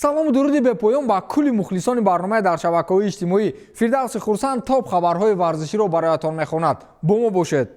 Салому дуруди бепоён ба кулли мухлисони барномаи дар шабакаҳои иҷтимоӣ. Фирдавси Хурсанд топ хабарҳои варзиширо бароятон мехонад. Бо мо бошед.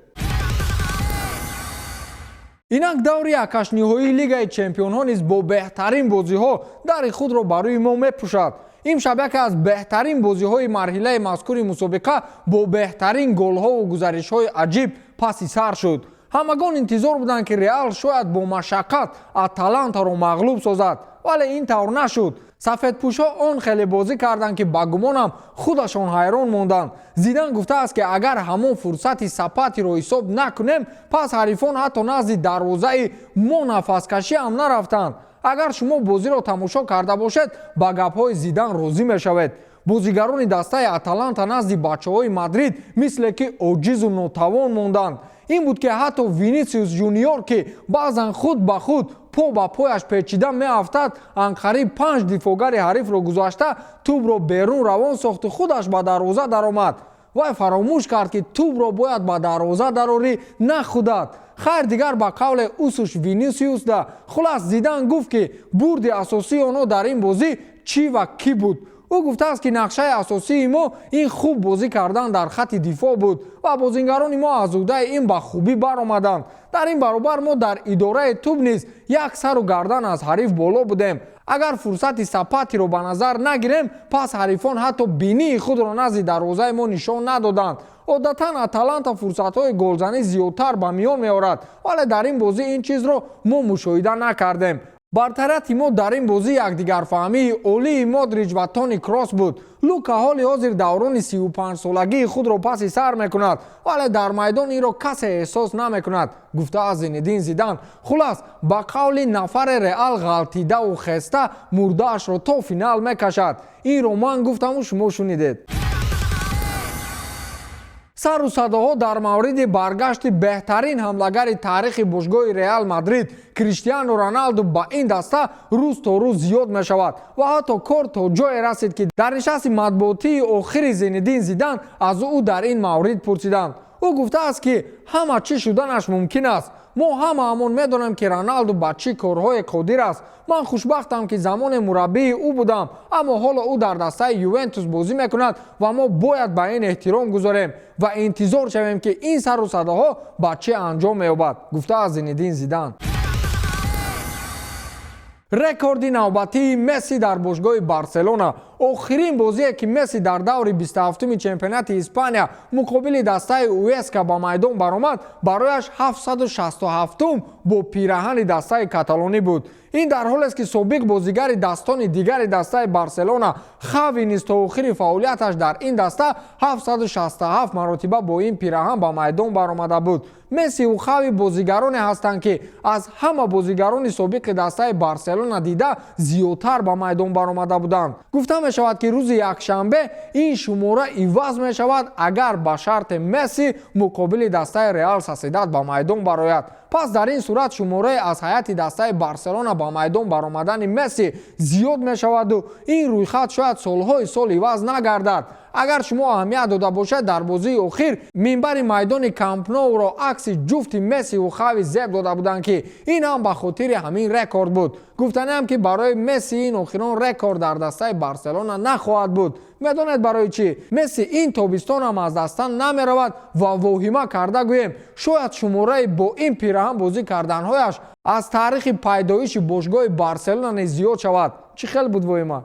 Инак, даври якҳаштниҳоии Лигаи чемпионҳо низ бо беҳтарин бозиҳо дари худро ба рӯи мо мепӯшад. Имшаб яке аз беҳтарин бозиҳои марҳилаи мазкури мусобиқа бо беҳтарин голҳову гузаришҳои аҷиб паси сар шуд. Ҳамагон интизор буданд, ки Реал шояд бо машаққат Аталантаро мағлуб созад, вале ин тавр нашуд. Сафедпӯшҳо он хеле бозӣ карданд, ки ба гумонам, худашон ҳайрон монданд. Зидан гуфтааст, ки агар ҳамон фурсати Сапатиро ҳисоб накунем, пас ҳарифон ҳатто назди дарвозаи мо нафаскашӣ ҳам нарафтанд. Агар шумо бозиро тамошо карда бошед, ба гапҳои Зидан розӣ мешавед. Бозигарони дастаи Аталанта назди бачаҳои Мадрид мисле ки оҷизу нотавон монданд. Ин буд, ки ҳатто Винисиус Жуниор, ки баъзан худ ба худ по ба пояш печида меафтад, анқариб панҷ дифоъгари ҳарифро гузашта, тӯбро берун равон сохту худаш ба дарвоза даромад. Вай фаромӯш кард, ки тӯбро бояд ба дарвоза дарорӣ, на худат. Хайр, дигар, ба қавле усуш Винисиус да. Хулас, Зидан гуфт, ки бурди асосии онҳо дар ин бозӣ чӣ ва кӣ буд. Ӯ гуфтааст, ки нақшаи асосии мо ин хуб бозӣ кардан дар хатти дифоъ буд ва бозингарони мо аз уҳдаи ин ба хубӣ баромаданд. Дар ин баробар мо дар идораи тӯб низ як сару гардан аз ҳариф боло будем. Агар фурсати Сапатиро ба назар нагирем, пас ҳарифон ҳатто бинии худро назди дарвозаи мо нишон надоданд. Одатан Аталанта фурсатҳои голзанӣ зиёдтар ба миён меорад, вале дар ин бозӣ ин чизро мо мушоҳида накардем. Бартарияти мо дар ин бозӣ якдигарфаҳмии олии Модрич ва Тони Кросс буд. Лука ҳоли ҳозир даврони 35-солагии худро паси сар мекунад, вале дар майдон инро касе эҳсос намекунад, гуфтааст Зинедин Зидан. Хулас, ба қавли нафаре, Реал ғалтидаву хеста мурдаашро то финал мекашад. Инро ман гуфтаму шумо шунидед. Сару садоҳо дар мавриди баргашти беҳтарин ҳамлагари таърихи бошгоҳи Реал Мадрид Криштиану Роналду ба ин даста рӯз то рӯз зиёд мешавад ва ҳатто кор то ҷое расид, ки дар нишасти матбуотии охири Зинедин Зидан аз ӯ дар ин маврид пурсиданд. Ӯ гуфтааст, ки ҳама чӣ шуданаш мумкин аст. Мо ҳамаамон медонем, ки Роналду ба чӣ корҳое қодир аст. Ман хушбахтам, ки замоне мураббии ӯ будам, аммо ҳоло ӯ дар дастаи Ювентус бозӣ мекунад ва мо бояд ба ин эҳтиром гузорем ва интизор шавем, ки ин сару садоҳо ба чӣ анҷом меёбад, гуфтааст Зинедин Зидан. Рекорди навбатии Месси дар бошгоҳи Барселона. Охирин бозие, ки Месси дар даври 27-уми чемпионати Испания муқобили дастаи Уэска ба майдон баромад, барояш 767-ум бо пираҳани дастаи каталонӣ буд. Ин дар ҳолест, ки собиқ бозигари дастони дигари дастаи Барселона Хави низ то охири фаъолияташ дар ин даста 767 маротиба бо ин пираҳан ба майдон баромада буд. Мессиву Хави бозигароне ҳастанд, ки аз ҳама бозигарони собиқи дастаи Барселона дида зиёдтар ба майдон баромада буданд. Гуфта мешавад, ки рӯзи якшанбе ин шумора иваз мешавад, агар ба шарте Месси муқобили дастаи Реал Сосьедад ба майдон барояд. Пас дар ин сурат шумораи аз ҳайати дастаи Барселона ба майдон баромадани Месси зиёд мешаваду ин рӯйхат шояд солҳои сол иваз нагардад. Агар шумо аҳамият дода бошед, дар бозии охир минбари майдони Кампноуро акси ҷуфти Мессиву Хави зеб дода буданд, ки ин ҳам ба хотири ҳамин рекорд буд. Гуфтаниам, ки барои Месси ин охирон рекорд дар дастаи Барселона нахоҳад буд. Медонед барои чӣ? Месси ин тобистонам аз даста намеравад ва воҳима карда гӯем, шояд шумораи бо ин пираҳан бозӣ карданҳояш аз таърихи пайдоиши бошгоҳи Барселона низ зиёд шавад. Чӣ хел буд воҳима?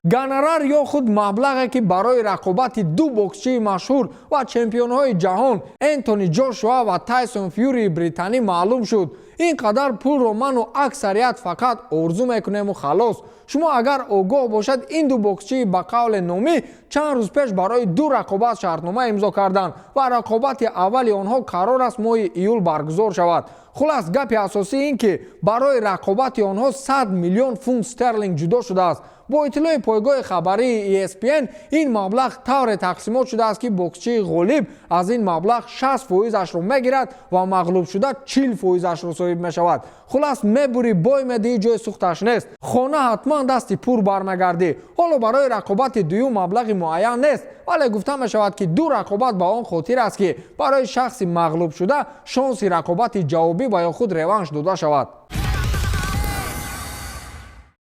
Гонорар ё худ маблағе, ки барои рақобати ду боксчии машҳур ва чемпионҳои ҷаҳон Энтони Ҷошуа ва Тайсон Фюрии британӣ маълум шуд. Ин қадар пулро ману аксарият фақат орзу мекунему халос. Шумо агар огоҳ бошад, ин ду боксчии ба қавле номӣ чанд рӯз пеш барои ду рақобат шартнома имзо карданд ва рақобати аввали онҳо қарор аст моҳи июл баргузор шавад. Хулас, гапи асосӣ ин ки барои рақобати онҳо 100 миллион фунт стерлинг ҷудо шудааст. Бо иттилои пойгоҳи хабарии ESPN, ин маблағ тавре тақсимот шудааст, ки боксчии ғолиб аз ин маблағ 60 фоизашро мегирад ва мағлубшуда 40 фоизашро соҳиб мешавад. Хулас, мебурӣ, бой медиҳӣ, ҷои сӯхташ нест, хона ҳатман дасти пур бармегардӣ. Ҳоло барои рақобати дуюм маблағи муайян нест, вале гуфта мешавад, ки ду рақобат ба он хотир аст, ки барои шахси мағлубшуда шонси рақобати ҷавобӣ ва ё худ реванш дода шавад.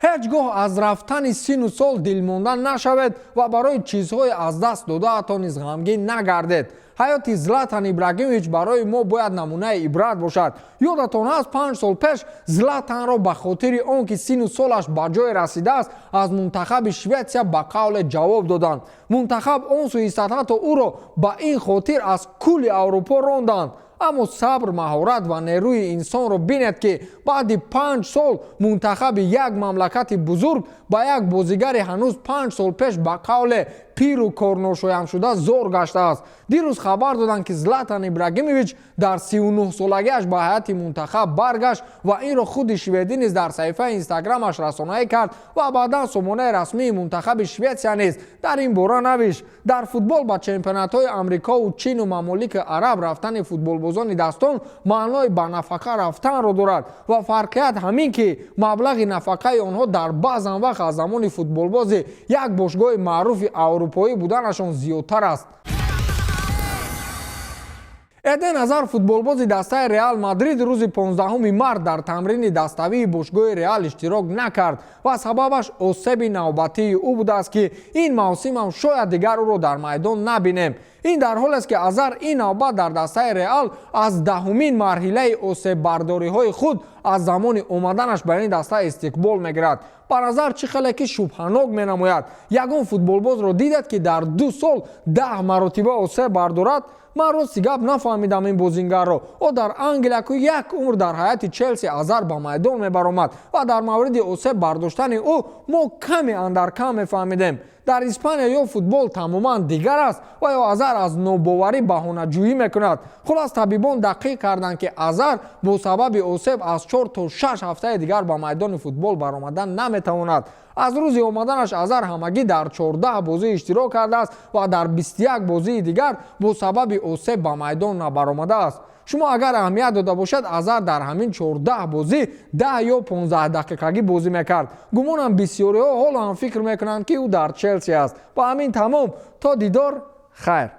Ҳеҷ гоҳ аз рафтани сину сол дилмонда нашавед ва барои чизҳои аз даст додаатон низ ғамгин нагардед. Ҳаёти Златан Ибрагимович барои мо бояд намунаи ибрат бошад. Ёдатон ҳаст, 5 сол пеш Златанро ба хотири он ки сину солаш ба ҷое расидааст, аз мунтахаби Шветсия ба қавле ҷавоб доданд. Мунтахаб он сӯи ҳатто ӯро ба ин хотир аз кулли Аврупо ронданд. Аммо сабр, маҳорат ва нерӯи инсонро бинед, ки баъди 5 сол мунтахаби як мамлакати бузург ба як бозигари ҳанӯз 5 сол пеш ба қавле пиру корношоямшуда зор гаштааст. Дирӯз хабар доданд, ки Златан Ибрагимович дар 39-солагиаш ба ҳайати мунтахаб баргашт ва инро худи шведӣ низ дар саҳифаи Инстаграмаш расонаӣ кард ва баъдан сомонаи расмии мунтахаби Шветсия низ дар ин бора навишт. Дар футбол ба чемпионатҳои Амрикову Чину Мамолики Араб рафтани футболбозони дастон маънои ба нафақа рафтанро дорад ва фарқият ҳамин, ки маблағи нафақаи онҳо дар баъзан вақт аз замони футболбози як бошгоҳи маъруфи аврупоӣ буданашон зиёдтар аст. Эден Азар, футболбози дастаи Реал Мадрид, рӯзи 15 март дар тамрини даставии бошгоҳи Реал иштирок накард ва сабабаш осеби навбатии ӯ будааст, ки ин мавсимам шояд дигар ӯро дар майдон набинем. Ин дар ҳолест, ки Азар ин навбат дар дастаи Реал аз 10-умин марҳилаи осеббардориҳои худ аз замони омаданаш ба ин даста истиқбол мегирад. Ба назар чӣ хеле ки шубҳанок менамояд. Ягон футболбозро дидед, ки дар 2 сол 10 маротиба осеб бардорад? Ман рости гап нафаҳмидам ин бозингарро. Ӯ дар Англия ку як умр дар ҳайати Челси Азар ба майдон мебаромад ва дар мавриди осеб бардоштани ӯ мо каме андар кам мефаҳмидем. Дар Испания ё футбол тамоман дигар аст ва ё Азар аз нобоварӣ баҳонаҷӯӣ мекунад. Хулас, табибон дақиқ карданд, ки Азар бо сабаби осеб аз 4 то 6 ҳафтаи дигар ба майдони футбол баромадан наметавонад. Аз рӯзи омаданаш Азар ҳамагӣ дар 14 бозӣ иштирок кардааст ва дар 21 бозии дигар бо сабаби осеб ба майдон набаромадааст. Шумо агар аҳамият дода бошад, Азар дар ҳамин 14 бозӣ 10 ё 15 дақиқагӣ бозӣ мекард. Гумонам, бисёриҳо ҳоло ҳам фикр мекунанд, ки ӯ дар Челси аст. Ба ҳамин тамом, то дидор, хайр.